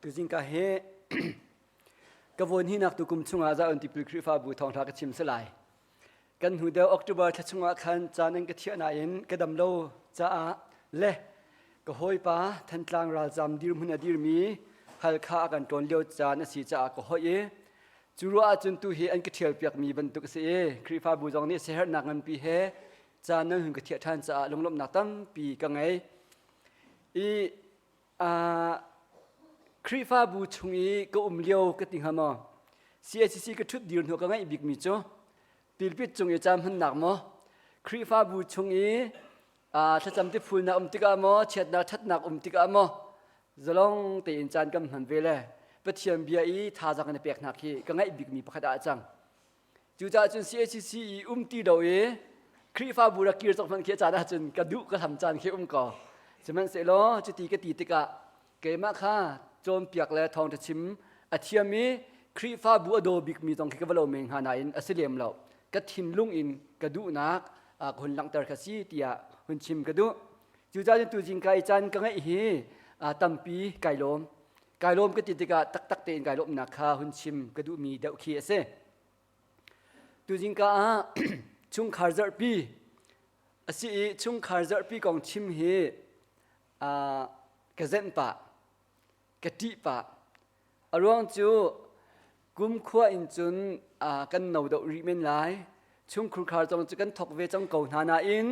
Tuzing ka hi ka vawn hinak tu kum chungah Zion Tipil Khrihfabu thawngṭha ka chim si lai. Kan hnu deuh October thla chungah khan caan an ka thiah nain ka dam lo caah le ka hawipa Thantlang ralzam dirhmun a dirmi Halkha a kan ṭawn lio caan a si caah ka hoih i cu ruah ahcun tu hi an ka ṭhial piakmi bantuk a si i Khrihfabu zong nih siaherhnak nganpi he caan nan hun ka thiah ṭhan caah lunglawmhnak tampi ka ngei. I Khrihfabu chung i ka um lio ka ti hnga maw? CACC ka ṭhut dir hnu ka ngaih bikmi cu pilpit cung i caan hmannak maw? Khrihfabu chung i thlacam tiphulnak um tikah maw, chiatnak ṭhatnak um tikah maw, zalong tein caan kan hman ve le Pathian bia i thazaang kan i pek hna khi ka ngaih bikmi pakhat ah a cang. Cucaah cun CACC i um ti lo i Khrihfabu rak kir cawk hmanh khi a caan ahcun ka duh ka hlam caan khi um ko. Sihmanhsehlaw cuti ka ti tikah keimah kha cawnpiak le thawngṭha chim a thiam i Khrihfabu a daw bikmi zong khi ka va lo men hnga nain a si lem lo. Ka thinlung in ka duhnak ka hun langhter kha si tiah hun chim ka duh. Cucaah cun tuzing ka i caan ka ngeih hi tampi kai lawm. Kai lawm ka ti tikah taktak tein kai lawmhnak kha hun chim ka duhmi deuh khi a si. Tuzing ka ah chungkhar zarhpi a si i chungkhar zarhpi kong chim hi ka zenh pah, ka ṭih pah. A ruang cu kumkhua in cun kan no deuh rih men lai. Chungkhur khar zong cu kan thawk ve cang ko hna nain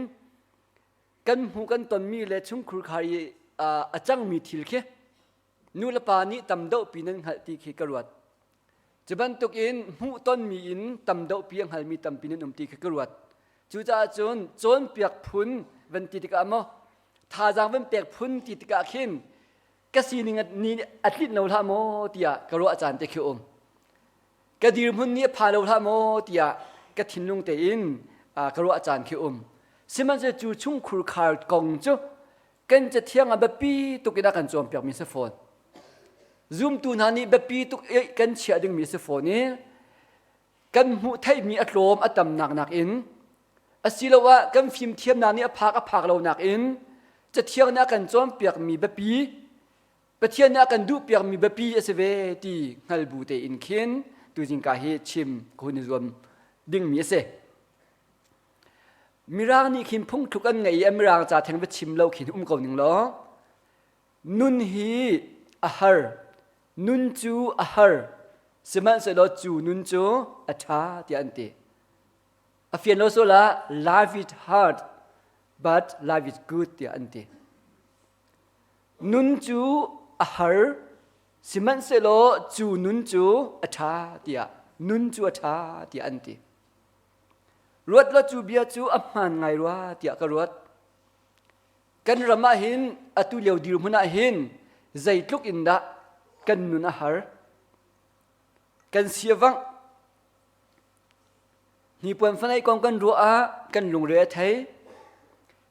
kan hmuh kan tonmi le chungkhur khar i a cangmi thil khi nu le pa nih tam deuhpi nan hngalh ti khi ka ruat. Cu bantukin hmuh tonmi in tam deuhpi a hngalmi tampi nan um ti khi ka ruat. Cucaah cun cawnpiak phun van ti tikah maw thazaang van pek phun ti tikah khin ka sining ni a tlinh lo hlah maw tiah ka ruah caan te khi um. Ka dirhmun nih a pha lo hlah maw tiah ka thinlung tein ka ruah caan khi um. Sihmanhsehlaw cu chungkhur khar kong cu kan cathiang ah biapi tuk in a kan cawnpiakmi si fawn. Zumtu hna nih biapi tuk i kan chiah dingmi si fawn i kan hmuh theihmi a tlawm a tamnak nakin asiloah kan fimthiamnak nih a phak a phak lo nakin cathiang nih a kan cawnpiakmi biapi Pathian nih a kan duhpiakmi biapi a si ve ti hngal bu tein khin tuzing ka hi chim ka hun i zuam dingmi a si. Mirang nih khin phungthluk an ngei i a mirang ca theng va chim lo khin um ko ning law nun hi a har nun cu a har sihmanhsehlaw cu nun cu a ṭha tiah an ti. A fian lo sual ah life is hard but life is good tiah an ti. Nun cu a har sihmanhsehlaw cu nun cu a ṭha tiah nun cu a ṭha tiah an ti. Ruat law cu bia cu a hmaan ngai rua tiah ka ruat. Kan ram ah hin atu lio dirhmun ah hin zeitluk in dah kan nun a har. Kan siavangh hnipuan fanai kong kan ruah ah kan lungre a thei.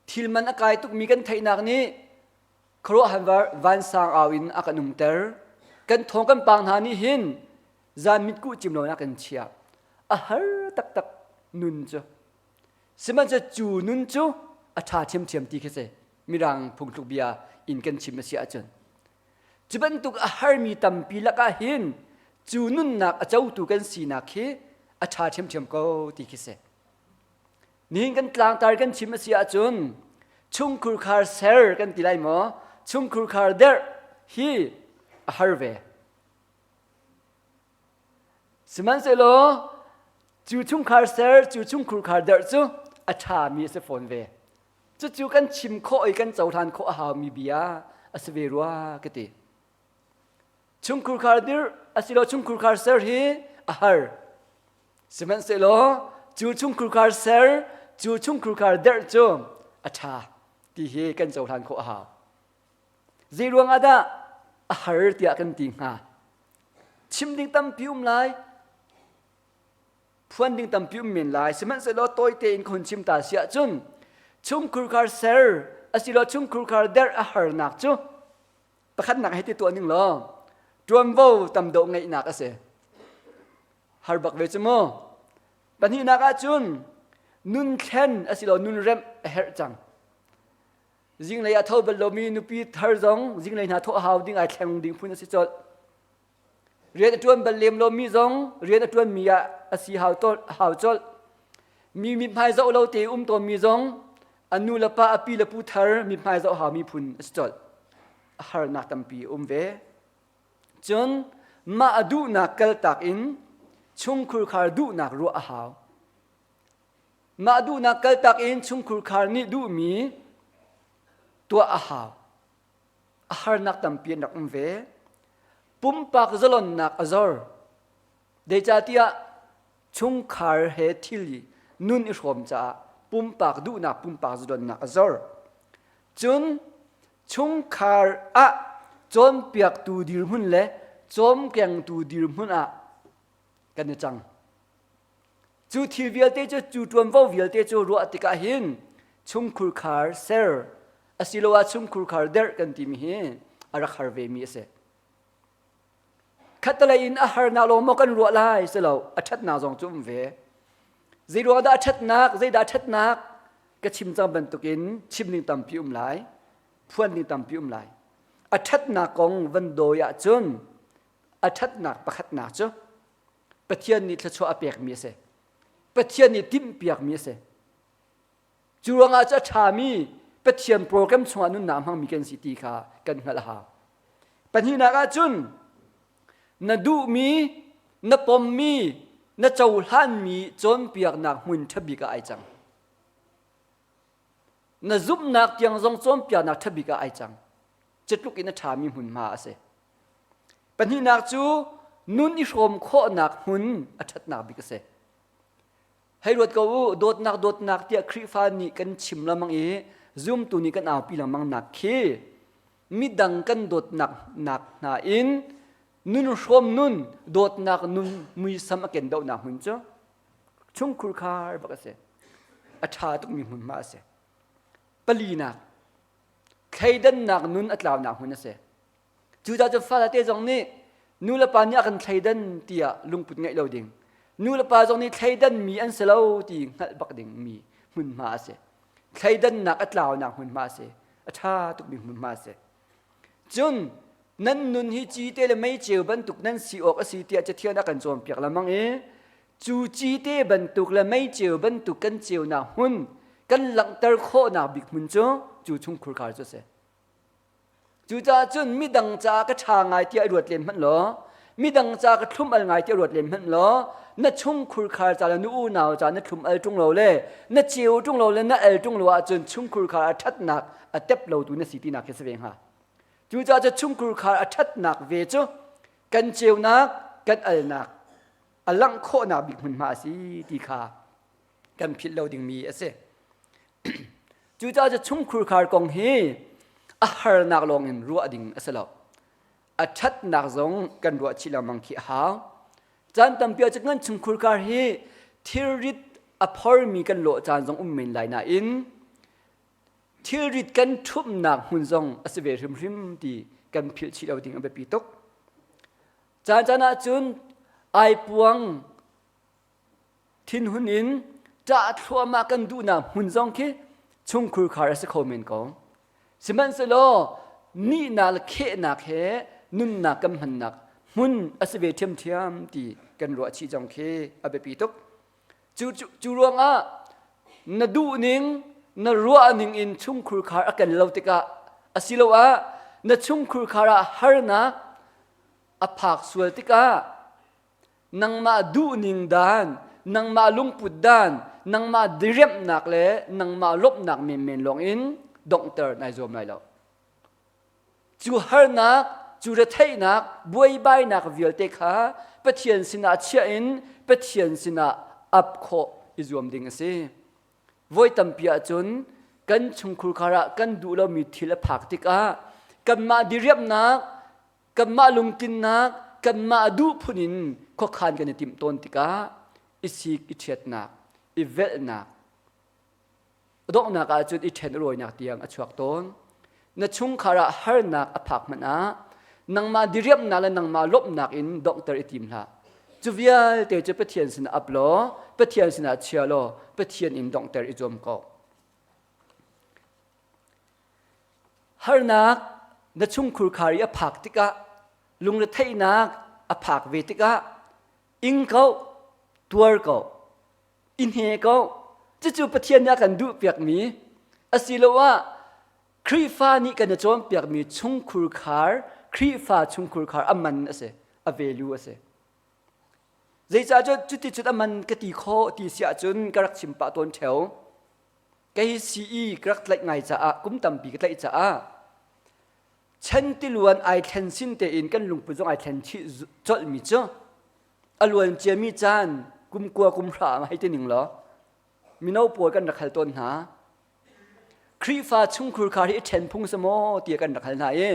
Thil man a kai tukmi kan theihnak nih khuaruahhar vansang au in a kan umter. Kan thawng kan pang hna nih hin zan mitkuh cim lo in a kan chiah. A har taktak nun cu. Sihmanhsehlaw cu nun cu a ṭha ṭhiamṭhiam ti khi si. Mirang phungthluk bia in kan chim a si ahcun. Cu bantuk a harmi tampi lakah hin cu nunnak a cotu kan sinak hi a ṭha ṭhiamṭhiam ko ti khi si. Nihin kan tlangtar kan chim a si ahcun chungkhur khar ser kan ti lai maw? Chungkhur khar derh hi a har ve. Sihmanhsehlaw cu chungkhar ser, cu chungkhur khar derh cu a ṭhami a si fawn ve. Cucu kan chim khawh i kan cohlan khawh a haumi bia a si ve rua ka ti. Chungkhur khar dirh asilo chungkhur khar ser hi a har. Sihmanhsehlaw cu chungkhur khar ser, cu chungkhur khar derh cu a ṭha ti hi kan cohlan khawh a hau. Zei ruangah dah a har tiah kan ti hnga? Chim ding tampi um lai, phuan ding tampi um men lai. Sihmanhsehlaw tawi tein ka hun chim ta si ahcun chungkhur khar ser asilo chungkhur khar derh a harnak cu pakhatnak hei ti tuah ning law ṭuanvo tam deuh ngeihnak a si. Har bak ve cu mu. Pahnihnak ahcun nun thlen asilo nun remh a herh cang. Zinglei ah tho bal lomi nupi thar zong zinglei hna thawh hau ding ai thleng ding phun a si colh. Rian a ṭuan bal lem lomi zong rian a ṭuanmi ah a si hau hau colh. Mi mithmai zoh lo te um tawnmi zong a nu le pa a pi le pu thar mithmai zoh haumi phun a si colh. A harnak tampi a um ve. Cun mah a duhnak kaltak in chungkhurkhar duhnak ruah a hau. Mah duhnak kaltak in chungkhurkhar nih duhmi tuah a hau. A harnak tampi an rak um ve. Pumpak zalonnak a zor. Zeicahtiah chungkhar he thil i nun i hrawm caah pumpak duhnak pumpak zalonnak a zor. Cun chungkhar ah cawnpiaktu dirhmun le cawmkengtu dirhmun ah kan i cang. Cu thil vialte cu cu ṭuanvo vialte cu ruah tikah hin chungkhurkhar ser asiloah chungkhurkhar derh kan timi hi a rak har vemi a si. Khattelei in a harnak lawng maw kan ruah lai si lo, a ṭhatnak zong cu um ve. Zei ruang dah a ṭhatnak, zeidah a ṭhatnak ka chim cang bantukin chim ding tampi um lai, phuan ding tampi um lai. A ṭhatnak kong van dawi ahcun a ṭhatnak pakhatnak cu Pathian nih thluachuah a pekmi a si. Pathian nih timhpiakmi a si. Cu ruangah cu a ṭhami Pathian program chungah nunnak hmangmi kan si ti kha kan hngalh a hau. Pahnihnak ah cun na duhmi, na pommi, na cohlanmi cawnpiaknak hmun ṭhabik ah ai cang. Na zumhnak tiang zong cawnpiaknak ṭhabik ah ai cang. Cutluk in a ṭhami hmunhma a si. Pahnihnak cu nun i hrawm khawhnak hmun a ṭhatnak bik a si. Hei ruat ko u, dawtnak dawtnak tiah Khrihfa nih kan chim lengmang i zumtu nih kan aupi lengmang nak khi midang kan dawtnak nak hna in nun hrawm nun dawtnak nun muisam a ken dohnak hmun cu chungkhur khar bak a si. A ṭha tukmi hmunhma a si. Palinak, thleidannak nun a tlaunak hmun a si. Cucaah cu fale te zong nih nu le pa nih a kan thleidan tiah lungput ngeih lo ding. Nu le pa zong nih thleidanmi an si lo ti hngalh bak ding mi hmunhma a si. Thleidannak a tlaunak hmunhma a si. A ṭha tukmi hmunhma a si. Cun nan nun hi cite le meiceu bantuk nan si awk a si tiah Cathiang a kan cawnpiak lengmang i cu cite bantuk le meiceu bantuk kan ceunak hmun kan langhter khawhnak bik hmun cu cu chungkhur khar cu a si. Cucaah cun midang caah ka ṭha ngai tiah i ruat len hmanh law, midang caah ka thlum al ngai tiah ruat len hmanh law, na chungkhur khar ca le na unau ca na thlum al ṭung lo le na ceu ṭung lo le na el ṭung lo ahcun chungkhur khar a ṭhatnak a tep lotu na si tinak khi si ve hnga. Cucaah cu chungkhur khar a ṭhatnak ve cu kan ceunak, kan alnak a langh khawhnak bik hmunhma a si ti kha kan philh lo dingmi a si. Cucaah cu chungkhurkhar kong hi a harnak lawngin ruah ding a si lo. A ṭhatnak zong kan ruah chih lengmang khi a hau. Caan tampi ah cun kan chungkhurkhar hi thilrit a phormi kan lawh caan zong um men lai nain thilrit kan ṭhumhnak hmun zong a si ve hrimhrim ti kan philh chih lo ding a biapi tuk. Caan caan ah cun aipuang Thinhun in ṭah thluahmah kan duhnak hmun zong khi chungkhur khar a si kho men ko. Sihmanhsehlaw nihnak le khehnak he nunnak kan hmannak hmun a si ve ṭhiamṭhiam ti kan ruah chih zong khi a biapi tuk. Cu, cu, cu ruangah na duhning, na ruahning in chungkhur khar a ken lo tikah asiloah na chungkhur khar ah harnak a phak sual tikah nangmah duhning dan, nangmah lungput dan, nangmah diriamhnak le nangmah lawmhnak menmen lawng in donghter nai zuam lai lo. Cu harnak, cu retheihnak, buaibainak vialte kha Pathian sinah chiah in Pathian sinah ap khawh i zuam ding a si. Voi tampi ahcun kan chungkhur khar ah kan duh lomi thil a phak tikah kanmah diriamhnak, kanmah lungtlinnak kanmah duh phun in khuakhan kan i timh tawn tikah i sik i ṭhiatnak i velhnak donghnak ahcun i ṭhen rawinak tiang a chuak tawn. Na chungkhar ah harnak a phak hmanh ah nangmah diriamhnak le nangmah lawmhnak in donghter i tim hlah. Cu vialte cu Pathian sinah ap law Pathian sinah chia law Pathian in donghter i zuam ko. Harnak na chungkhur khar i a phak tikah lungretheihnak a phak ve tikah ing ko, tuar ko, i hne ko. Cucu Pathian nih a kan duhpiakmi asiloah Khrihfa nih kan i cawnpiakmi chungkhur khar, Khrihfa chungkhur khar a man a si, a value a si. Zeicah cun cuticun a man ka ti khawh ti si ahcun ka rak chim pah tawn ṭheo. Kei CE ka rak tlaih ngai caah kum tampi ka tlaih caah chan tiluan ai thlen sin tein kan lungput zong ai thlen chih colhmi cu a luan ciami caan kum kua kum hra ah hei ti ning law mino pawl kan rak hal tawn hna. Khrihfa chungkhur khar hi i ṭhen phung si maw tiah kan rak hal hna i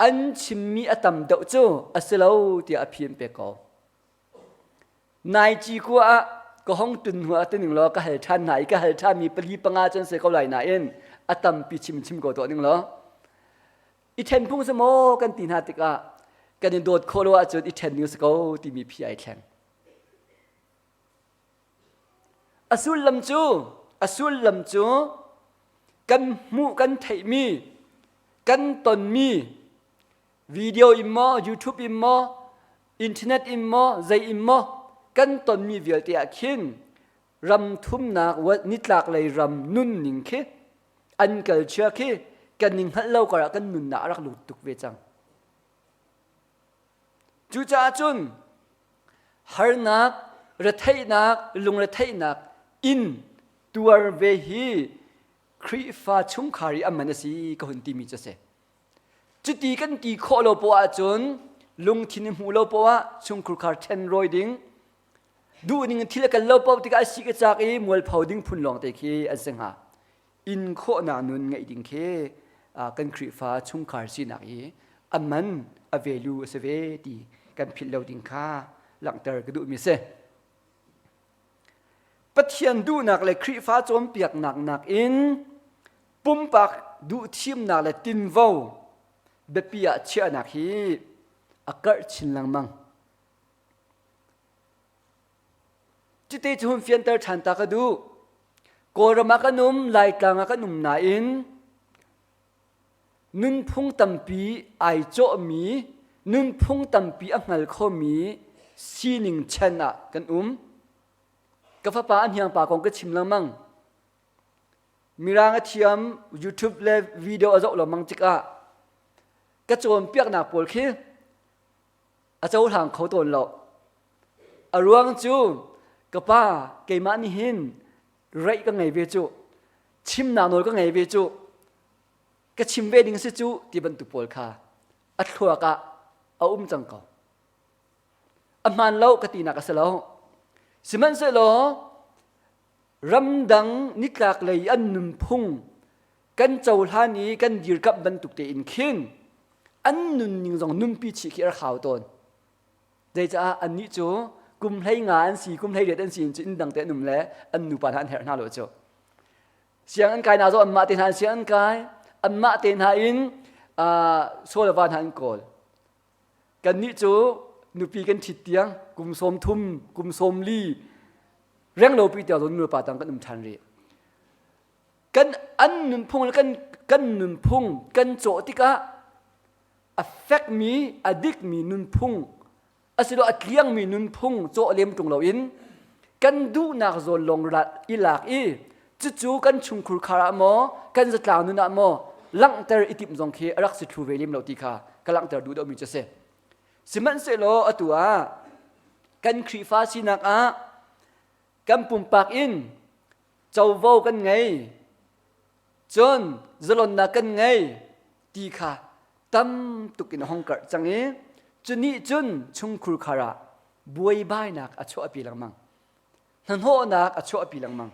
an chimmi a tam deuh cu a si lo tiah a phi an pek ko. Nai ci kua ah ka hong tun hnu ah tining law ka hal ṭhan hna i ka hal ṭhanmi pali panga cun si ko lai nain a tampi chim chim ko tuah ning law i ṭhen phung si maw kan ti hna tikah kan i dawt khawh lo ahcun i ṭhen ding si ko timi phi ai thleng. A sullam cu a sullam cu kan hmuh kan theihmi kan tonmi video in maw YouTube in maw internet in maw zei in maw kan tonmi vialte ah khin ram thumnak nitlak lei ram nunning khi an culture khi kan i hngalh lo karah kan nunnak a rak lut tuk ve cang. Cucaah cun harnak, retheihnak, lungretheihnak in tuar ve hi Khrihfa chungkhar i a man a si ka hun timi cu a si. Cuti kan ti khawh lo poah ahcun lungthin i hmuh lo poah chungkhur khar ṭhen rawi ding, duhning in thil a kal lo paoh tikah a si ka cak i mualpho ding phun lawng te khi an si hnga. In khawhnak nun ngeih ding khi kan Khrihfa chungkhar sinak i a man a value a si ve ti kan philh lo ding kha langhter ka duhmi a si. Pathian duhnak le Khrihfa cawnpiaknak nakin pumpak duhthimnak le tinvo biapi ah chiahnak hi a karh chin lengmang. Cuti cu hun fianter ṭhan ta ka duh. Kawlram ah kan um, Laitlang ah kan um nain nunphung tampi ai cawhmi, nunphung tampi a hngal khomi sining chan ah kan um. Ka fapa a hniangpa kong ka chim lengmang. Mirang a thiam, YouTube le video a zoh lengmang tikah ka cawnpiaknak pawl khi a cohlang kho tawn lo. A ruang cu ka pa keimah nih hin reih ka ngei ve cu, chimnak nawl ka ngei ve cu, ka chim ve ding si cu ti bantuk pawl kha a thluak ah a um cang ko. A hmaan lo ka tinak a si lo. Sihmanhsehlaw ramdang nitlak lei an nunphung kan cohlan i kan dirkamh bantuk tein khin an nunning zong nunpi chih khi a rak hau tawn. Zeicah annih cu kum hlei nga an si, kum hlei riat an si in cu inn dang te an um le an nupa hna an herh hna lo cu. Siang an kai hna zong anmah te hna in siang an kai, anmah te hna in saw le va hna an kawl. Kannih cu nupi kan ṭhit tiang kum sawm thum, kum sawm li renglopi tiang zong nulepa tang kan um ṭhan rih. Kan an nunphung le kan kan nunphung kan cawh tikah a fekmi a dikmi nunphung asilo a tliangmi nunphung cawh lem ṭung loin kan duhnak zawn lawng i lak i cucu kan chungkhur khar ah maw kan zatlang nun ah maw langhter i timh zong khi a rak si thlu ve lem lo ti kha ka langhter duh deuhmi cu a si. Sihmanhsehlaw atu ah kan Khrihfa sinak ah kan pumpak in covo kan ngei cun zalonnak kan ngei ti kha tam tuk in a hong karh cang i cu nih cun chungkhur khar ah buaibainak a chuahpi lengmang hnahnawhnak a chuahpi lengmang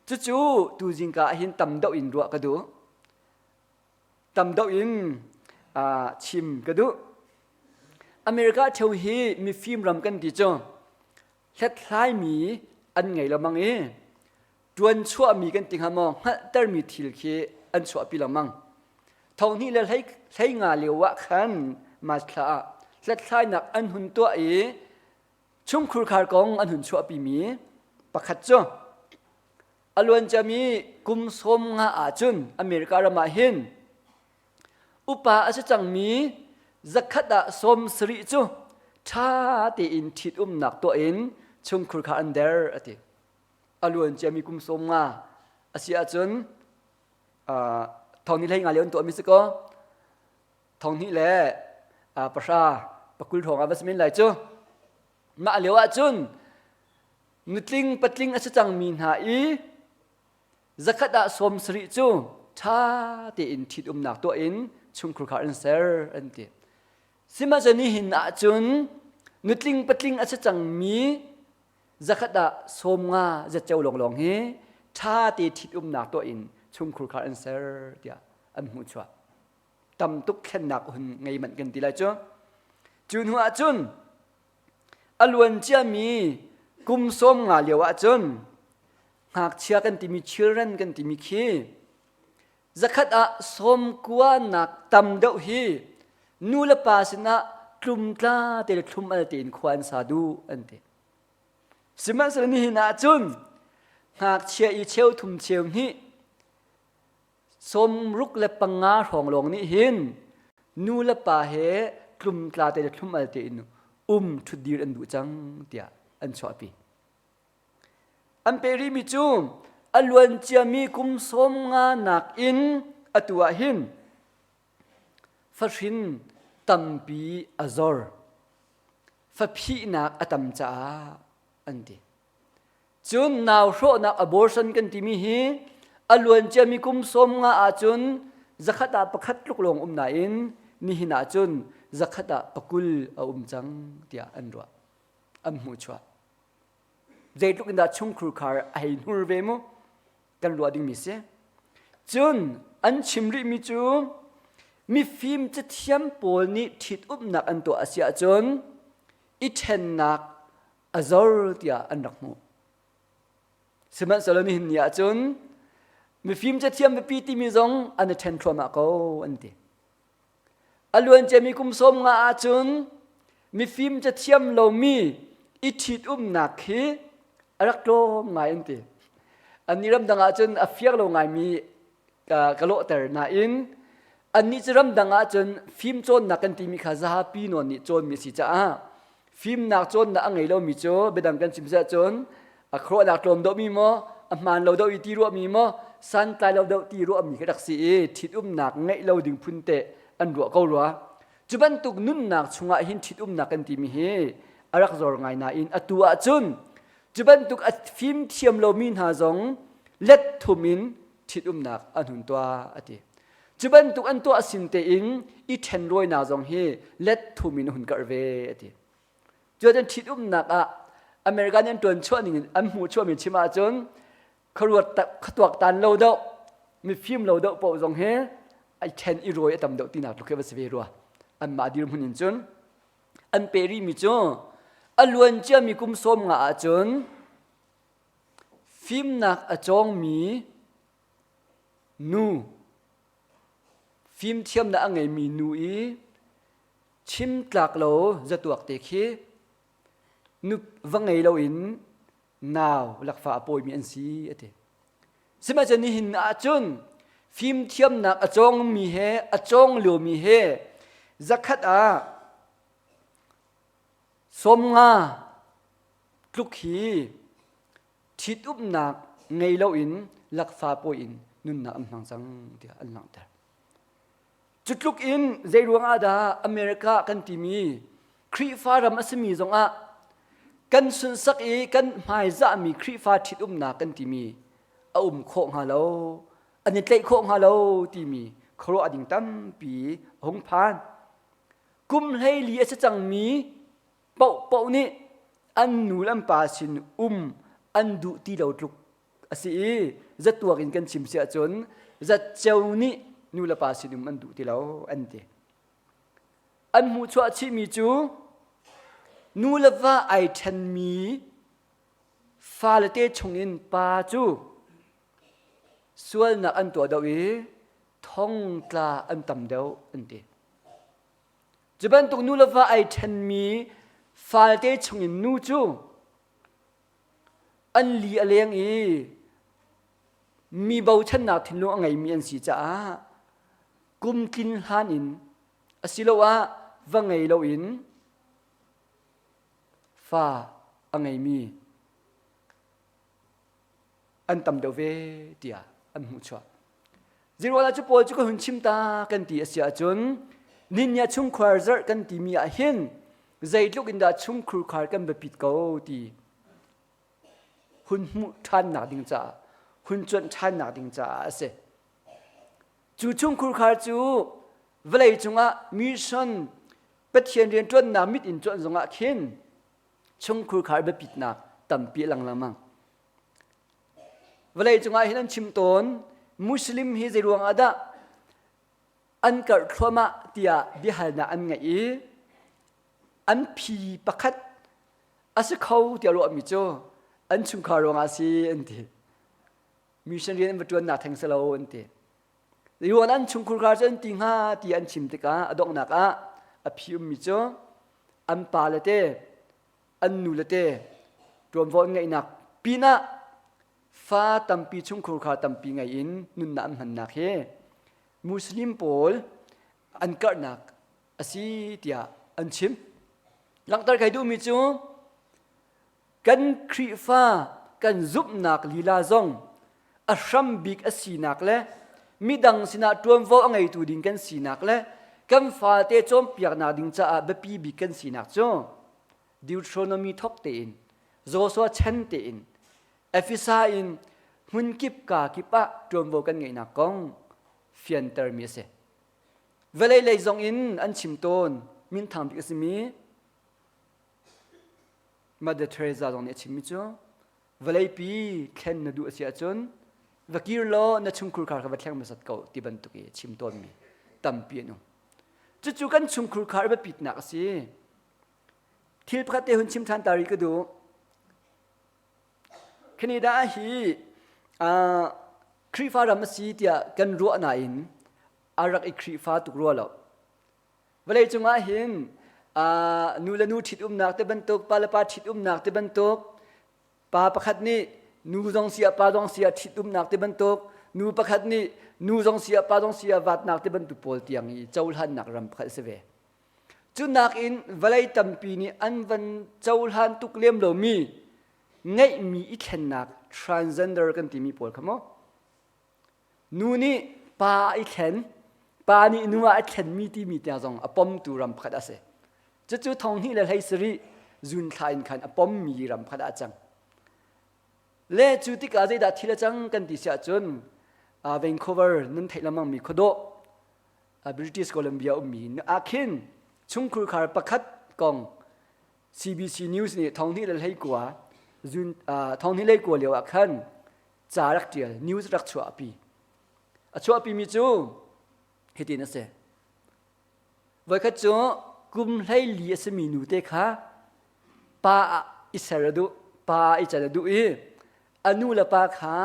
cucu tu zingka ah hin tam deuh in ruah ka duh tam deuh in chim ka duh America ṭheo hi mifim ram kan ti cu hlathlaimi an ngei lengmang i ṭuan chuahmi kan ti hnga maw hngalhtermi thil khi an chuahpi lengmang. Thonghnih le hlei, hlei nga lio ah khan March thla ah hlathlainak an hun tuah i chungkhur khar kong an hun chuahpimi pakhat cu a luanciami kum sawm nga ahcun America ram ah hin upa a si cangmi zakhat ah sawm sarih cu Ṭha tein ṭhitumnak tuah in chungkhur kha an der a ti. A luan ciami kum 50 a si ahcun thong ni hlei nga lio an tuahmi si kaw thong hnih le pahra pakul hrawng ah va si men lai cu. Mah lio ahcun nutling patling a si cangmi hna i zakhat ah 70 cu ṭha tein ṭhitumnak tuah in chungkhur kha an ser an ti. Sihmanhsehlaw nihin ahcun nutling patling a si cangmi zakhat ah 50 zatceo lawnglawng hi ṭha te ṭhitumnak tuah in chungkhur kha an ser tiah an hmuhchuah. Tam tuk thlennak hun ngei manh kan ti lai cu. Cu hnu ahcun a luan ciami kum 50 lio ahcun ngakchia kan timi children kan timi khi zakhat ah 90 nak tam deuh hi nu le pa sinah tlumtla te le thlum al tein khua an sa duh an ti. Sihmanhsehlaw nihin ahcun ngakchia i cheu thum cheu hnih 65 hrawng lawng nih hin nu le pa he tlumtla te le thlum al tein um ṭhutdir an duh cang tiah an chuahpi. An peh rihmi cu a luan ciami kum 50 nakin atu ah hin fahrin tampi a zor. Faphihnak a tam caah an ti. Cun nau hrawhnak abortion kan timi hi a luan ciami kum 50 ahcun zakhat ah pakhat tluk lawng um nain nihin ahcun zakhat ah pakul a um cang tiah an ruah. An hmuhchuah. Zeitluk in dah chungkhur khar a hei hnur ve mu kan ruah dingmi si. Cun an chim rihmi cu mifim cathiam pawl nih ṭhitumnak an tuah a si ahcun i ṭhennak a zor tiah an rak hmuh. Sihmanhsehlaw nihin ni ahcun mifim cathiam biapi timi zong an i ṭhen thluahmah ko an ti. A luanciami kum 50 ahcun mifim cathiam lomi i ṭhitumnak khi a rak tlawm ngai an ti. Annih ramdang ahcun a fiang lo ngaimi ka lawhter nain annih cu ramdang ahcun fim cawnnak kan timi kha zapi nawn nih cawnmi a si caah fimnak cawnnak a ngei lomi cu biadang kan chim ahcun a khuaruahnak tlawm deuhmi maw a hmaan lo deuh i ti ruahmi maw santlai lo deuh ti ruahmi khi rak si i ṭhitumnak ngeih lo ding phun te an ruah ko rua. Cu bantuk nunnak chungah hin ṭhitumnak kan timi hi a rak zor ngai nain atu ahcun cu bantuk a fimthiam lomi hna zong let thum in ṭhitumnak an hun tuah a ti. Cu bantuk an tuah sin tein i ṭhenrawinak zong hi let thum in a hun karh ve a ti. Cuacun ṭhitumnak ah America nih an ṭuan chuah ning in an hmuh chuahmi chim ahcun khuaruat khuatuaktan lo deuh mifim lo deuh paoh zong hi ai ṭhen i rawi a tam deuh tinak tluk khi va si ve rua. Anmah dirhmun in cun an pe rihmi cu a luan ciami kum 50 ahcun fimnak a cawngmi nu fimthiamnak a ngeimi nu i chim tlak lo zatuak te khi nu va ngei loin nau lakfa a pawimi an si a ti. Sihmanhsehlaw nihin ahcun fimthiamnak a cawngmi he a cawng liomi he zakhat ah 50 tluk hi ṭhitumnak ngei loin lakfa pawi in nunnak an hmang cang tiah an langhter. Cu tluk in zeiruang ah dah America kan timi Khrihfa ram a simi zongah kan sunsak i kan hmaizahmi Khrihfa ṭhitumnak kan timi a um khawh hnga lo, an i tlaih khawh hnga lo timi khuaruah ding tampi a hung phan. Kum 14 a si cangmi paohpaoh nih an nu le an pa sin um an duh ti lo tluk a si i zatuak in kan chim si ahcun zatceo nih nu le pa sin um an duh ti lo an ti. An hmuhchuah chihmi cu nu le va ai ṭhenmi fale te chungin pa cu sualnak an tuah deuh i thongtla an tam deuh an ti. Cu bantuk nu le va ai ṭhenmi falte chungin nu cu an li a leng i mi bochannak thinlung a ngeimi an si caah kum tlin hlan in asiloah va ngei loin. Fa a ngeimi an tam deuh ve tiah an hmuhchuah. Zeiruangah cu pawl cu ka hun chim ta kan ti a si ahcun ninia chungkhar zarh kan timi ah hin zeitluk in dah chungkhur khar kan biapit ko ti hun hmuh ṭhannak ding caah hun cuanh ṭhannak ding caah a si. Cu chungkhur khar cu vawlei cungah mission Pathian rianṭuannak mit in cuanh zongah khin chungkhur khar biapitnak tampi a lang lengmang. Vawlei cungah hin an chim tawn Muslim hi zei ruang ah dah an karh thluahmah tiah biahalnak an ngeih i an phi pakhat a si kho tiah ruahmi cu an chungkhar ruangah a si an ti. Mission rian an va ṭuannak theng si lo an ti. Rian an chungkhur kha cu an ti hnga ti an chim tikah a donghnak ah a phi ummi cu an pa le te an nu le te ṭuanvo an ngeihnak pinah fa tampi chungkhur kha tampi ngei in nunnak an hmannak hi Muslim pawl an karhnak a si tiah an chim. Langhter kai duhmi cu kan Khrihfa kan zumhnak lila zong a hram bik a sinak le midang sinah ṭuanvo a ngeitu ding kan sinak le kan fate cawnpiaknak ding caah biapi bik kan sinak cu Deuteronomy thok tein Joshua chan tein Efesa in hmunkip ka kip ah ṭuanvo kan ngeihnak kong fiantermi a si. Vawlei lei zong in an chim tawn minthang bik a simi Mother Teresa zong nih a chimmi cu vawleipi thlen na duh a si ahcun va kir law na chungkhur khar kha va thleng hmasat ko ti bantuk i chim tawnmi tampi an um. Cucu kan chungkhur khar biapitnak a si. Thil pakhat te hun chim ṭhan ta rih ka duh. Canada hi Khrihfa ram a si tiah kan ruah nain a rak i Khrihfa tuk rua lo. Vawleicung ah hin nu le nu ṭhitumnak te bantuk, pa le pa ṭhitumnak te bantuk, pa pakhat nih nu zong si ah pa zong si ah ṭhitumnak te bantuk, nu pakhat nih nu zong si ah pa zong si ah vatnak te bantuk pawl tiang i cohlannak ram pakhat a si ve. Cu nakin vawlei tampi nih an van cohlan tuk lem lomi ngeihmi i thlennak transgender kan timi pawl kha maw Nu nih pa i thlen, pa nih nu ah a thlenmi timi tiang zong a pomtu ram pakhat a si. Cucu 2017 June thla in khan a pommi ram pakhat ah a cang. Le cu tikah zeidah thil a cang kan ti si ahcun Vancouver nan theih lengmangmi khuadawh British Columbia ummi ah khin chungkhur khar pakhat kong CBC News nih 2019 June 2019 lio ah khan ca rak ṭial news rak chuahpi a chuahpimi cu hitin a si voikhat cu kum 14 a simi nu te kha pa ah i ser a duh pa ah i can a duh i a nu le pa kha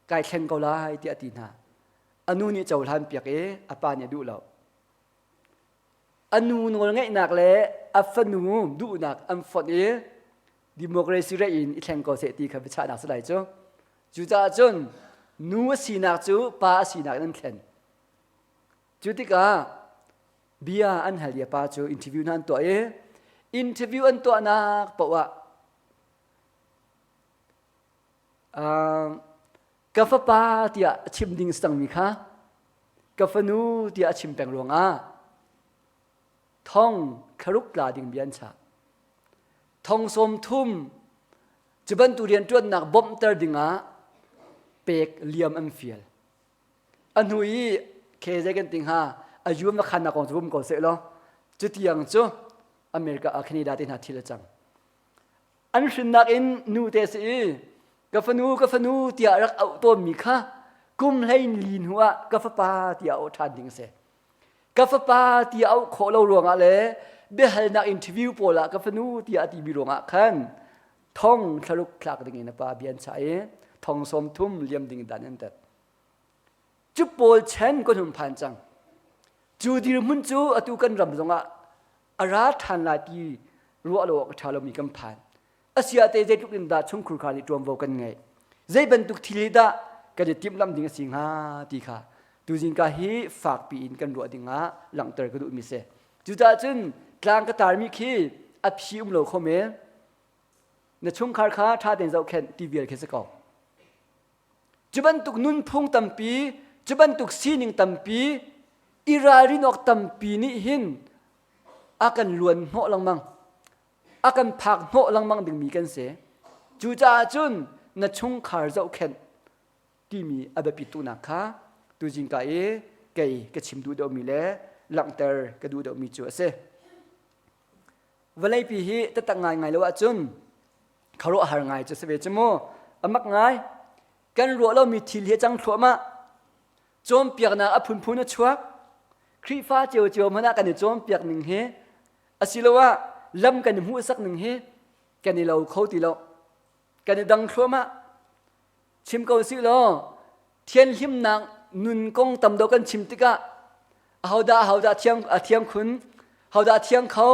kai thleng ko lai tiah a ti hna a nu nih cohlan piak i a pa nih a duh lo a nu nawlngeihnak le a fanu duhnak an fonh i democracy rate in i thleng ko seh ti kha biachahnak si lai cu. Cucaah cun nu a sinak cu pa a sinak in an thlen. Cu tikah bia an hal i a pa cu interview hna an tuah i interview an tuahnak paoh ah ka fapa tiah a chim ding si cangmi kha ka fanu tiah a chim peng ruangah thong thlaruk tla ding bia an chah. Thong 30 cu bantuk rianṭuannak bawmhter dingah pek liam an fial. A hnu i khe zei kan ti hnga a yuam na khannak kong cu um ko seh law cutiang cu America ah Canada te hna thil a cang. An hrinnak in nu te si i ka fanu ka fanu tiah rak auh tawnmi kha kum 14 hnu ah ka fapa tiah auh ṭhan ding a si. Ka fapa ti auh khawh lo ruangah le biahalnak interview pawl ah ka fanu tiah a timi ruangah khan thong thlaruk thlak ding in a pa bia an chah i thong 30 liam ding dan an tat. Cu pawl chen kan hun phan cang. Cu dirhmun cu atu kan ram zongah a ra ṭhan lai ti ruah lo awk a ṭha lomi kan phan. Asiah te zeitluk in dah chungkhur khar nih ṭuanvo kan ngeih? Zei bantuk thil hi dah kan i timhlamh ding a si hnga ti kha tuzing ka hi fakpi in kan ruah ding ah langhter ka duhmi si. Cucaah cun tlang ka tarmi khi A phi um lo kho men. Na chungkhar kha ṭha tein zohkhenh ti vial khi si ko. Cu bantuk nunphung tampi, cu bantuk sining tampi, i ralrin awk tampi nih hin a kan luan hnawh lengmang. A kan phak hnawh lengmang dingmi kan si. Cucaah cun na chungkhar zohkhenh timi a biapit tuknak kha tuzing ka i kei ka chim duh deuhmi le langhter ka duh deuhmi cu a si. Vawleipi hi taktak ngaingai lo ahcun khuaruahhar ngai cu si ve cu mu. A mak ngai. Kan ruah lomi thil hi a cang thluahmah. Cawnpiaknak a phunphun a chuak. Khrihfa ciocio hmanh ah kan i cawnpiak ning hi asiloah lam kan i hmuhsak ning hi kan i lo kho ti lo. Kan i dang thluahmah. Chim ko sih law thianhlimnak nun kong tam deuh kan chim tikah ahodah ahodah thiang a thiang khun hodah thiang kho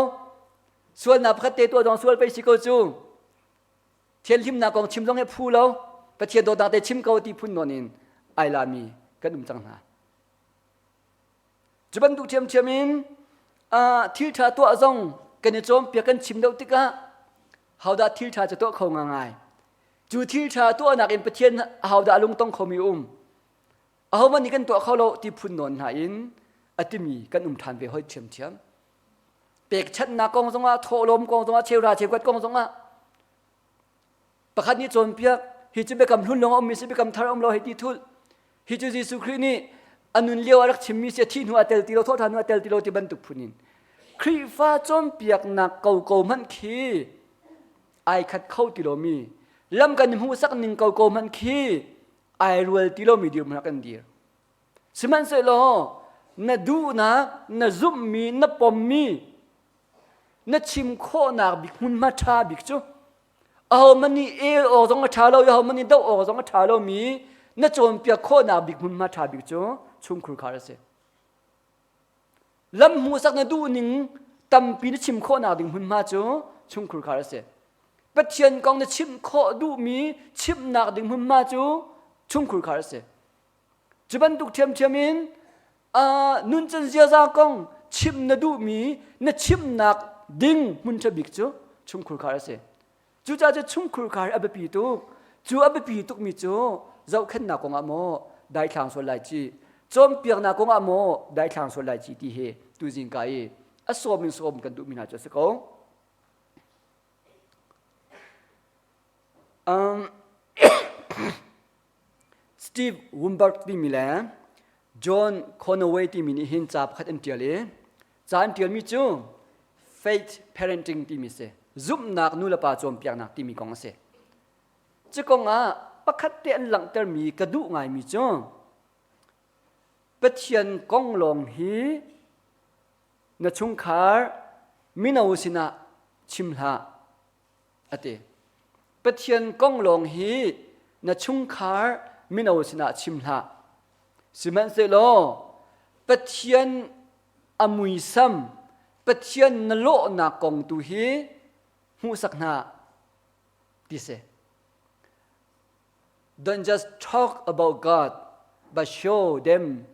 sualnak pakhat te tuah dong sual pei si ko cu thianhlimnak kong chim zong he phu lo Pathian dawtnak te chim ko ti phun nawn in ai lami kan um cang hna Cu bantuk ṭhiamṭhiam in thil ṭha tuah zong kan i cawnpiak kan chim deuh tikah hodah thil ṭha cu tuah kho ngangai. Cu thil ṭha tuahnak in Pathian ahodah a lungtong khomi um. Ahohmanh nih kan tuah kho lo ti phun nawn hna in a timi kan um ṭhan ve hoi ṭhiamṭhiam. Pekchanhnak kong zongah, thawhlawm kong zongah, cheuhra cheukat kong zongah Pakhat nih cawnpiak, hi cu biakam hlun lawng a ummi si, biakam thar a um lo hei ti thulh. Hi cu Jesuh Khrih nih a nun lio a rak chimmi si, a thih hnu a tel ti lo, thawhṭhan hnu a tel ti lo ti bantuk phun in. Khrihfa cawnpiaknak koko hmanh khi ai khat kho ti lomi, lam kan hmuhsak ning koko hmanh khi ai rual ti lomi dirhmun ah kan dir. Sihmanhsehlaw na duhnak, na zumhmi, na pommi, na chim khawhnak bik hmunhma ṭha bik cu ahohmanh nih el awk zong a ṭha lo i ahohmanh nih doh awk zong a ṭha lomi na cawnpiak khawhnak bik hmunhma ṭha bik cu chungkhur khar a si. Lam hmuhsak na duh ning tampi na chim khawhnak ding hmunhma cu chungkhur khar a si. Pathian kong na chimh khawh duhmi chimhnak ding hmunhma cu chungkhur khar a si. Cu bantuk ṭhiamṭhiam in nuncan ziaza kong chimh na duhmi na chimhnak ding hmun ṭha bik cu chungkhur khar a si. Cucaah cu chungkhur khar a biapi tuk. Cu a biapi tukmi cu zohkhenhnak kong ah maw daithlang sual lai ci, cawnpiaknak kong ah maw daithlang sual lai ci ti hi tuzing ka i a sawm in sawm kan duhmi hna cu a si ko. Um, Steve Wumberg timi le John Conaway timi nih hin ca pakhat an ṭial i ca an ṭialmi cu faith parenting timi a si. Zumhnak nulepa cawnpiaknak timi kong a si. Cu kong ah pakhat te an langhtermi ka duh ngaimi cu Pathian kong lawng hi na chungkhar mino sinah chim hlah. a ti. Pathian kong lawng hi na chungkhar mino sinah chim hlah. Sihmanhsehlaw Pathian a muisam, Pathian na lawhnak kong tu hi hmuhsak hna ti si. Don't just talk about God, but show them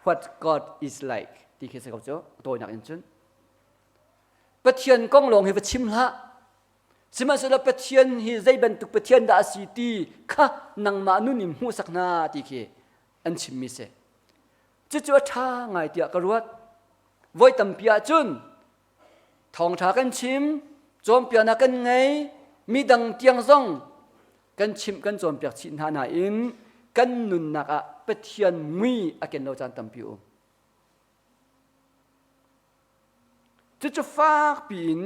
what God is like ti khi si ko cu tawinak in cun. Pathian kong lawng hi va chim hlah. Sihmanhsehlaw Pathian hi zei bantuk Pathian dah a si ti kha nangmah nun in hmuhsak hna ti khi an chimmi si. Cucu a ṭha ngai tiah ka ruat. Voi tampi ahcun thawngṭha kan chim, cawnpiaknak kan ngei, midang tiang zong kan chimh kan cawnpiak chih hna nain kan nunnak ah Pathian mui a ken lo caan tampi um. Cucu fakpi in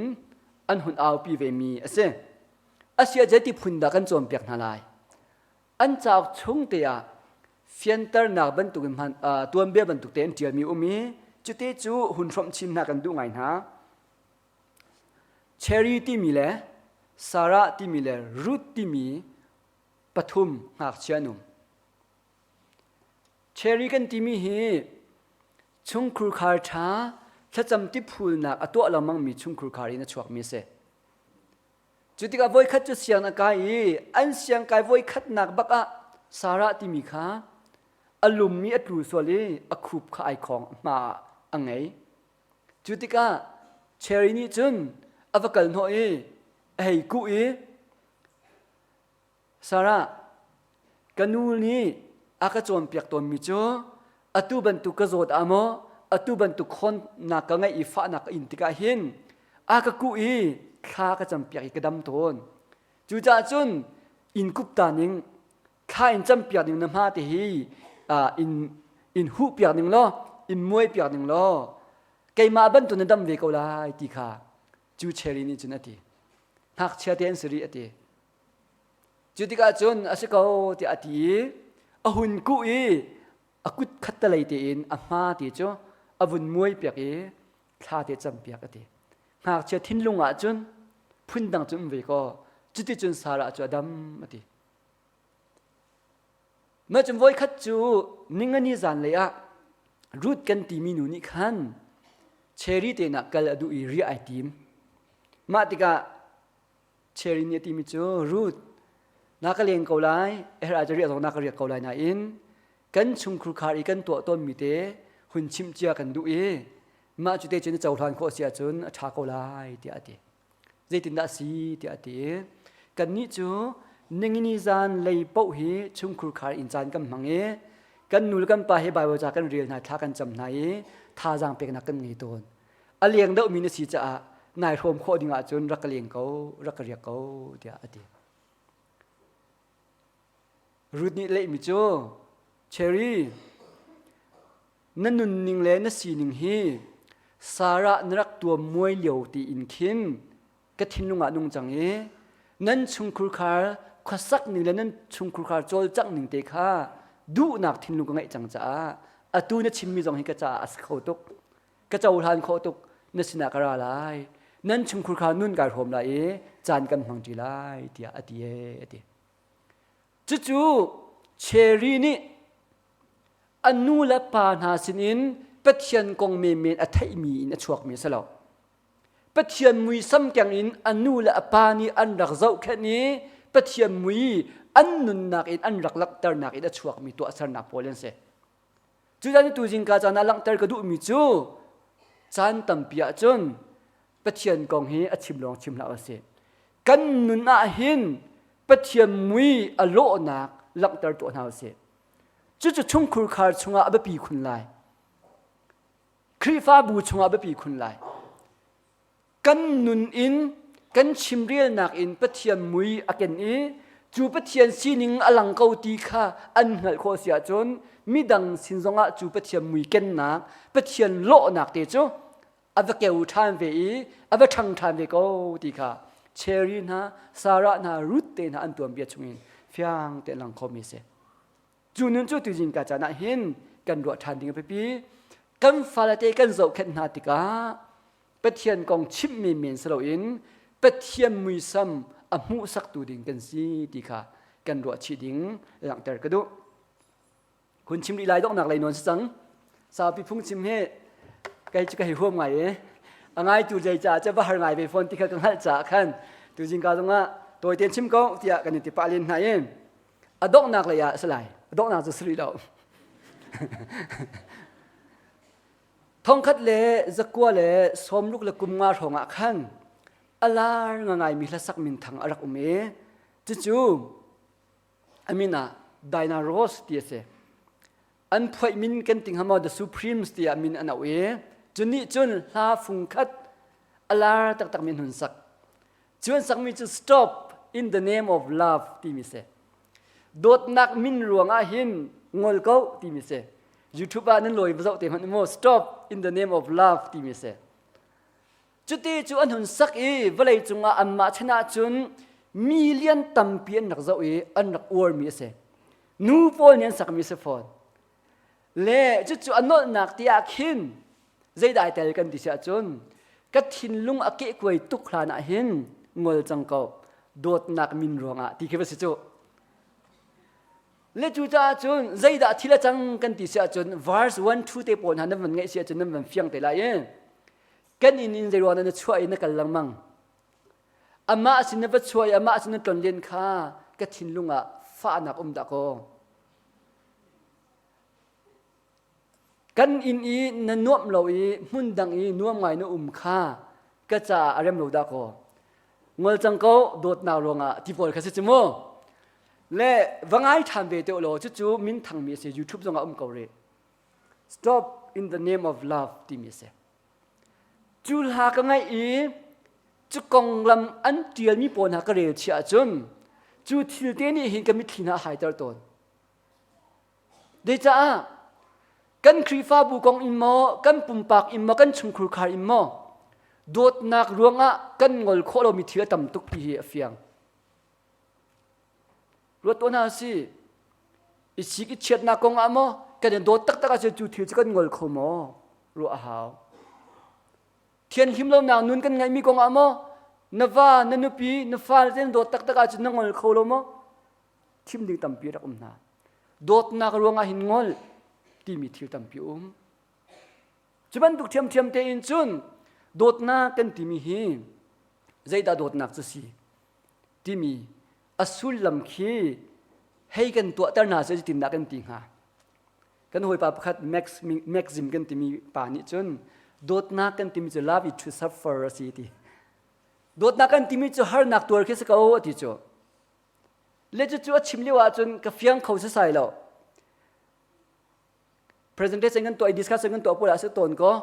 an hun aupi vemi a si. Asia zeiti phun dah kan cawnpiak hna lai? An cauk chung te ah fianternak bantuk in hman tuanbia bantuk te an ṭialmi um i cute cu hun hrawmh chin hna kan duh ngai hna. Cherry timi le Sarah timi le Ruth timi pathum ngakchia an um. Cherry kan timi hi chungkhur khar ṭha thlacam tiphulnak a tuah lengmangmi chungkhur khar in a chuakmi a si. Cu tikah voikhat cu siang a kai i an siang kai voikhatnak bak ah Sarah timi kha a lummi a tlu sual i a khup kha ai khawng hma ah a ngei. Cu tikah Cherry nih cun a va kal hnawh i a hei kuh i Sarah, ka nu nih a ka cawnpiak tawnmi cu atu bantuk ka zawt ah maw atu bantuk khawnnak ka ngeih i fahnak ka in tikah hin a ka kuh i thla ka campiak i ka dam tawn. Cucaah cun inn kupta ning thla in campiak ning na hma te hi in in huh piak ning law in muai piak ning law keimah bantuk na dam ve ko lai ti kha cu cherry nih cun a ti. Ngakchia te an si rih a ti. Cu tikah cun a si ko tiah a ti i a hun kuh i a kut khattelei tein a hma ti cu a vun muai piak i thla te campiak a ti. Ngakchia thinlung ah cun phundang cu um ve kaw cuticun Sarah cu a dam a ti. Mah cun voikhat cu ningani zanlei ah Ruth kan timi nu nih khan cherry te nak kal a duh i riah ai tim. Mah tikah Cherry nih a timi cu Ruth na ka leng ko lai her ah riah zong na ka riak ko lai nain kan chungkhur khar i kan tuah tawnmi te hun chimh cia kan duh i mah cu te cun na cohlan khawh si ahcun a ṭha ko lai tiah a ti. Zeitindah a si tiah a ti. Kannih cu ningini zan lei paoh hi chungkhur khar in caan kan hmang i kan nu le kan pa he Baibal ca kan rel hna thla kan cam hna i thazaang peknak kan ngei tawn. A leng deuhmi na si caah nai hrawm khawh ding ahcun rak ka leng ko, rak ka riak ko tiah a ti. Ruth nih lehmi cu Cherry na nunning le na sining hi Sarah na rak tuam muai lio tiin khin ka thinlung ah nung cang i nan chungkhur khar khuasak ning le nan chungkhur khar cawlcangh ning te kha duhnak thinlung ka ngeih cang caah atu na chimmi zong hi ka caah a si kho tuk ka cohlan khawh tuk na sinah ka ra lai nan chungkhur kha nun kai hrawm lai i caan kan hmang ṭi lai tiah a ti ee a ti cucu Cherry nih a nu le pa hna sinin Pathian kong menmen a theihmi in a chuakmi a si lo Pathian muisam keng in a nu le a pa nih an rak zohkhenh i Pathian mui an nunnak in an rak langhternak in a chuakmi tuahsernak pawl an si Cucaah tu zingka caan ah langhter ka duhmi cu caan tampi ahcun Pathian kong hi a chim lawng chim hlah usih. Kan nun ah hin Pathian mui a lawhnak langhter tuah hna usih. Cucu chungkhur khar chungah a biapi khun lai. Khrihfabu chungah a biapi khun lai. Kan nun in kan chimrelnak in Pathian mui a ken i cu Pathian sining a lang ko ti kha an hngalh khawh si ahcun midang sin zongah cu Pathian mui kennak Pathian lawhnak te cu a va keu ṭhan ve i a va ṭhang ṭhan ve ko ti kha Cherry hna Sarah hna Ruth te hna an tuanbia chungin fiang tein lang khomi a si. Cu nun cu tuzing ka caan ah hin kan ruah ṭhan ding a biapi. Kan fale te kan zohkhenh hna tikah Pathian kong chimh menmen si loin Pathian muisam a hmuhsaktu ding kan si ti kha kan ruah chih ding langhter ka duh. Hun chim rih lai donghnak lei nawn si cang. Saupi phungchim hi kei cu ka hei huam ngai i a ngaitu zei caah cu va har ngai ve fawn ti kha ka hngalh caah khan tuzing ka zongah tawi tein chim ko tiah kan in ti pah len hna i a donghnak lei ah a si lai. A donghnak cu si rih lo. Thongkhat le zakua le sawmruk le kum nga hrawng ah khan a lar ngaimi hlasak minthang a rak um i cucu a min ah Dinah Ross ti a si. An phuaih min kan ting hama The Supremes tiah min an auh i cu nih cun hla fungkhat a lar taktak mi an hun sak. Cu an sakmi cu Stop in the name of love timi si. Dawtnak min ruangah hin ngol ko timi si. YouTube ah nan lawi va zoh te hmanh mu Stop in the name of love timi si. Cuti cu an hun sak i vawlei cungah anmah chan ahcun million tampi an rak zoh i an rak uarmi a si. Nu pawl nih an sakmi a si fawn. Le cucu a nolhnak ti ah khin zeidah ai tel kan ti si ahcun ka thinlung a kehkuai tuk hlan ah hin ngol cang ko dawtnak min ruangah ti khi va si cu. Le cucaah cun zeidah thil a cang kan ti si ahcun verse 1 2 te pawl hna nan van ngaih si ahcun nan van fiang te lai i kan inn in zeiruang na chuah i na kal lengmang amah sin na va chuah i amah sin na tlon len kha ka thinlung ah fahnak um dah kaw Kan inn i na nuamh lo i hmun dang i nuam ngai na um kha Ka caah a rem lo dah kaw. Ngol cang ko dawtnak ruangah ti pawl kha si cu mu. Le va ngai ṭhan ve te law cucu min thangmi a si YouTube zongah um ko rih. Stop in the name of love timi a si. Cu hla ka ngaih i cu konglam an ṭialmi pawl hna ka rel chih ahcun cu thil te nih hin ka mitthli hna a haiter tawn. Zeicah kan Khrihfabu kong in maw, kan pumpak in maw, kan chungkhur khar in maw dawtnak ruangah kan ngol khawh lomi thil a tam tuk ti hi a fiang. Ruat tuah hna si. I sik i chiatnak kong ah maw kan i dawt taktak ahcun cu thil cu kan ngol kho maw? Ruah a hau. Thianhlim lonak nun kan ngeihmi kong ah maw na va, na nupi, na fale te na dawt taktak ahcun na ngol kho lo maw? Thim ding tampi rak um hna. Dawtnak ruangah hin ngol timi thil tampi um. Cu bantuk ṭhiamṭhiam tein cun dawtnak kan timi hi zeidah dawtnak cu si timi a sullam khi hei kan tuahter hna seh zeitindah kan ti hnga? Kan hawipa pakhat Max, Maxim kan timi pa nih cun dawtnak kan timi cu love is to suffer a si ti. Dawtnak kan timi cu harnak tuar khi si ko a ti cu. Le cucu a chim lio ahcun ka fiang kho sasai lo. Presentation kan tuah i discussion kan tuah pawl ah si tawn ko.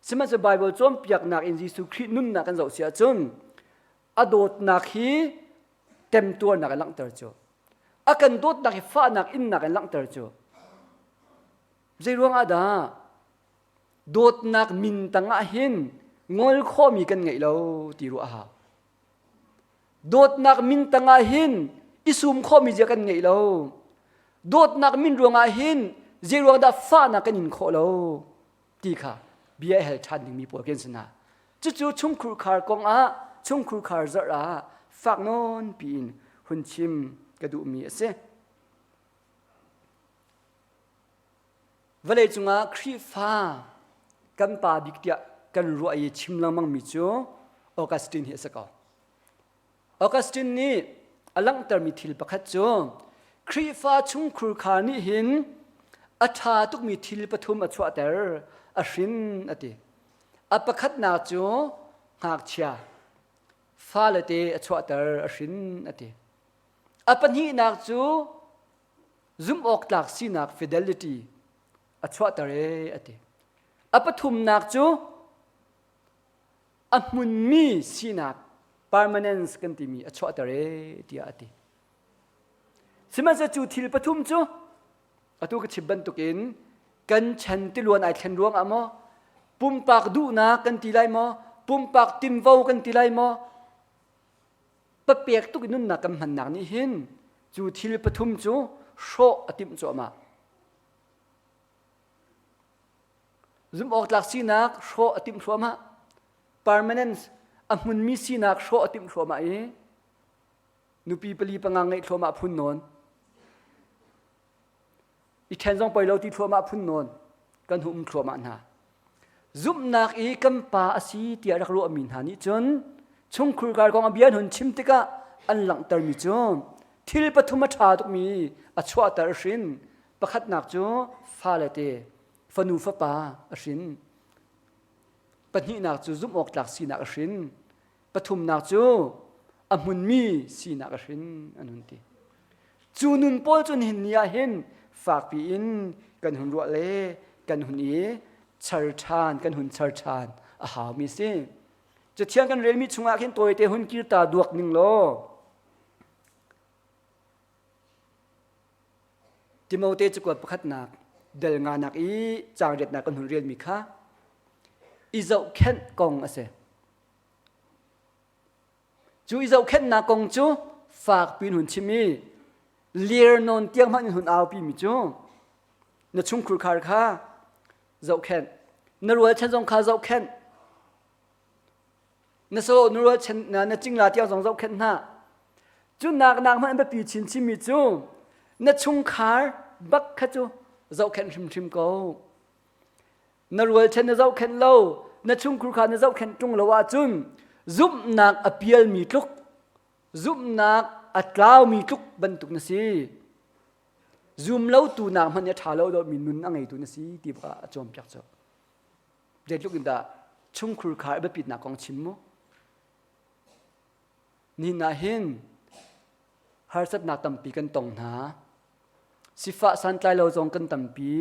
Sihmanhsehlaw Bible cawnpiaknak in Jesuh Khrih nunnak kan zoh si ahcun a dawtnak hi temtuarnak in langhter cu. A kan dawtnak hi fahnak innak in langhter cu. Zei ruang ah dah dawtnak min tang ah hin ngol khawhmi kan ngeih lo ti ruah a hau. Dawtnak min tangah hin i sum khawhmi zia kan ngeih lo. Dawtnak min ruangah hin zei ruang dah fahnak kan in khawh lo ti kha bia hel ṭhan dingmi pawl kan si hna. Cucu chungkhur khar kong ah chungkhur khar zarh ah fak nawn piin hun chim ka duhmi a si. Vawlei cungah Khrihfa kan pa bik tiah kan ruah i chim lengmangmi cu Augustine hi a si ko. Augustine nih a langhtermi thil pakhat cu Khrihfa chungkhur khar nih hin a ṭha tukmi thil pathum a chuahter, a hrin a ti. A pakhatnak cu ngakchia, fale te a chuahter, a hrin a ti. A pahnihnak cu zumhawktlak sinak fidelity a chuahter ee a ti. A pathumnak cu a hmunmi sinak permanence kan timi a chuahter ee tiah a ti. Sihmanhsehlaw cu thil pathum cu atu ka chim bantukin kan chan tiluan ai thlen ruang ah maw pumpak duhnak kan ti lai maw pumpak tinvo kan ti lai maw papek tuk in nunnak kan hmannak nih hin cu thil pathum cu hrawh a timh cuahmah. Zumh awk tlak sinak hrawh a timh thluahmah. Permanence a hmunmi sinak hrawh a timh thluahmah i nupi pali panga ngeih thluahmah phun nawn. I ṭhen zong poi lo ti thluahmah phun nawn kan hum thluahmah hna. Zumhnak i kan pa a si tiah rak ruahmi hna nih cun chungkhur kar kong a bia an hun chim tikah an langhtermi cu thil pathum a ṭha tukmi a chuahter hrin. Pakhatnak cu fale te fanu fapa a hrin. Pahnihnak cu zumh awk tlak sinak a hrin. Pathumnak cu a hmunmi sinak a hrin an hun ti. Cu nun pawl cu nihin ni ah hin fakpi in kan hun ruah le kan hun i char ṭhan kan hun char ṭhan a haumi si. Cathiang kan relmi chungah khin tawite hun kir ta duak ning law Timote cakuat pakhatnak del nganak i caang riatnak kan hun relmi kha i zohkhenh kong a si. Cu i zohkhenhnak kong cu fakpi in hun chim i lir nawn tiang hmanh in hun aupi mi cu na chungkhur khar kha zohkhenh na rualchan zong kha zohkhenh na so na rualchan na cingla tiang zong zohkhenh hna cu nak nak hmanh biapi chinchin mi cu na chungkhar bak kha cu zohkhenh hrimhrim ko Na rualchan na zohkhenh lo, na chungkhur kha na zohkhenh ṭung lo ahcun zumhnak a pialmi tluk, zumhnak a tlaumi tluk bantuk na si. Zum lo tu nak hmanh nih a ṭha lo dawhmi nun a ngeitu na si ti bak ah a cawnpiak cu. Zeitluk in dah. Chungkhur khar biapitnak kong chim mu. Nihin ah hin harsatnak tampi kan tong hna. Sifah santlai lo zong kan tampi.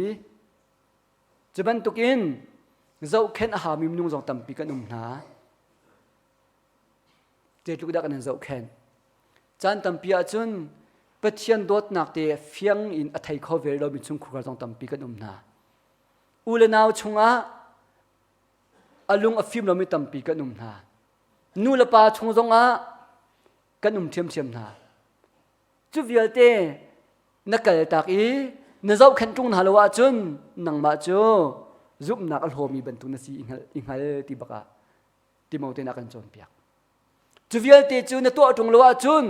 Cu bantukin zohkhenh a haumi minung zong tampi kan um hna. Zeitluk dah kan in zohkhenh. Caan tampi ahcun Pathian dawtnak te fiang in a thei kho ve lomi chungkhar zong tampi kan um hna. U le nau chungah a lung a fim lomi tampi kan um hna. Nu le pa chung zongah kan um ṭhiamṭhiam hna. Cu vialte na kaltak i na zohkhenh ṭung hna lo ahcun nangmah cu zumhnak a hlawmi bantuk na si i hngal ti bak ah Timote na kan cawnpiak. Cu vialte cu na tuah ṭung lo ahcun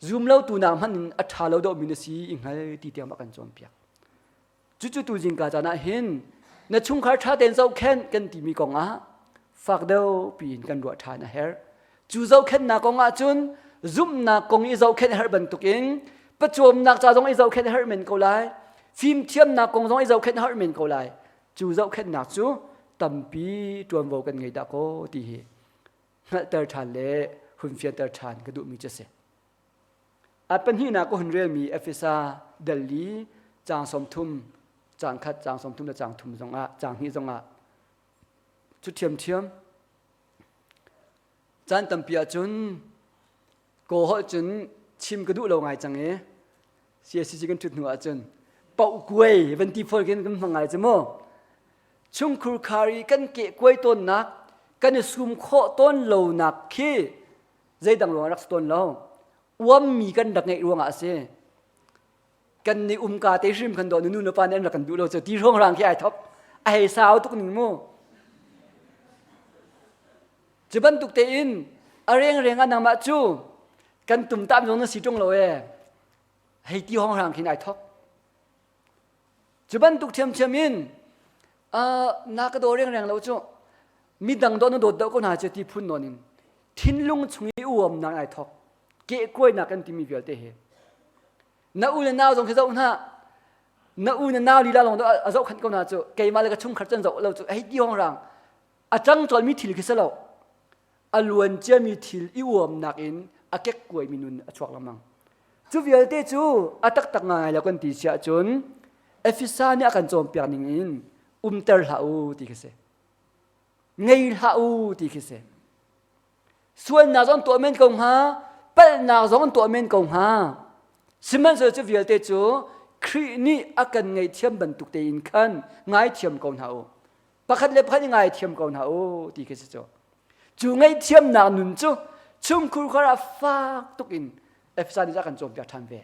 zum lo tu nak hmanh in a ṭha lo deuhmi na si i hngal ti tiang a kan cawnpiak. Cucu tu zingka caan ah hin na chungkhar ṭha tein zohkhenh kan timi kong ah fak deuh piin kan ruah ṭhan a herh. Cu zohkhenhnak kong ah cun zumhnak kong i zohkhenh a herh bantukin pawcawmnak ca zong i zohkhenh a herh men ko lai, fimthiamnak kong zong i zohkhenh a herh men ko lai. Cu zohkhenhnak cu tampi ṭuanvo kan ngei dah kaw ti hi hngalhter ṭhan le hun fianter ṭhan ka duhmi cu a si. A pahnihnak ka hun relmi Efesa dal li caang 30 caang khat caang 30 le caang thum zongah caang hnih zongah cu ṭhiamṭhiam caan tampi ahcun kaw holh cun chim ka duh lo ngai cang i CSCC kan ṭhut hnu ahcun pohkuai van ti fawi khin kan hmang ngai cu mu chungkhur khar i kan keh kuai tawnnak kan i sum khawh tawn lonak khi zeidang ruangah rak si tawn lo uammi kan rak ngeih ruangah a si kan nih umka te hrim kan daw nu le pa nih an rak kan duh lo cu ti hrawng rang khi ai thok a hei sau tuk ning mu cu bantuk tein a reng reng ah nangmah cu kan tum tam zong na si ṭung lo e hei ti hawng rang khin ai thok Cu bantuk ṭhiamṭhiam in na ka daw rengreng lo cu midang dawt na dawt deuh ko hna cu ti phun nawn in thinlung chung i uamnak ai thok kehkuainak kan timi vialte hi na u le nau zong khi zoh hna na u na nau lila lawng a zohkhanh ko hna cu keimah le ka chungkhar can zoh lo cu hei ti hong rang a cang colmi thil khi si lo a luan ciami thil i uamnak in a kekkuaimi nun a chuak lengmang Cu vialte cu a taktak ngai lo kan ti si ahcun Efesa nih a kan cawnpiak ning in umter hlah u ti khi si. Ngei hlah u ti khi si. Sualnak zong tuah men ko hnga, palhnak zong tuah men ko hnga. Sihmanhsehlaw cu vialte cu Khrih nih a kan ngaihthiam bantuk tein khan ngaithiam ko hna u. Pakhat le pakhat i ngaithiam ko hna u ti khi si cu. Cu ngaihthiamnak nun cu chungkhur khar ah fak tuk in Efesa nih a kan cawnpiak ṭhan ve.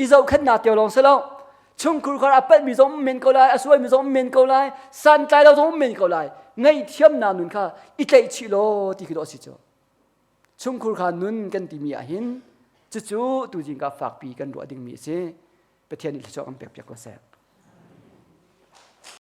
I zohkhenhnak teo lawng si lo. Chungkhur khar ah palhmi zong um men ko lai, a sualmi zong um men ko lai, santlai lo zong um men ko lai. Ngaihthiamnak nun kha i tlaihchih law ti khi dawh a si cu. Chungkhur kha nun kan timi ah hin cucu tuzing ka fakpi kan ruah dingmi a si. Pathian nih thluachuah kan pekpiak ko seh.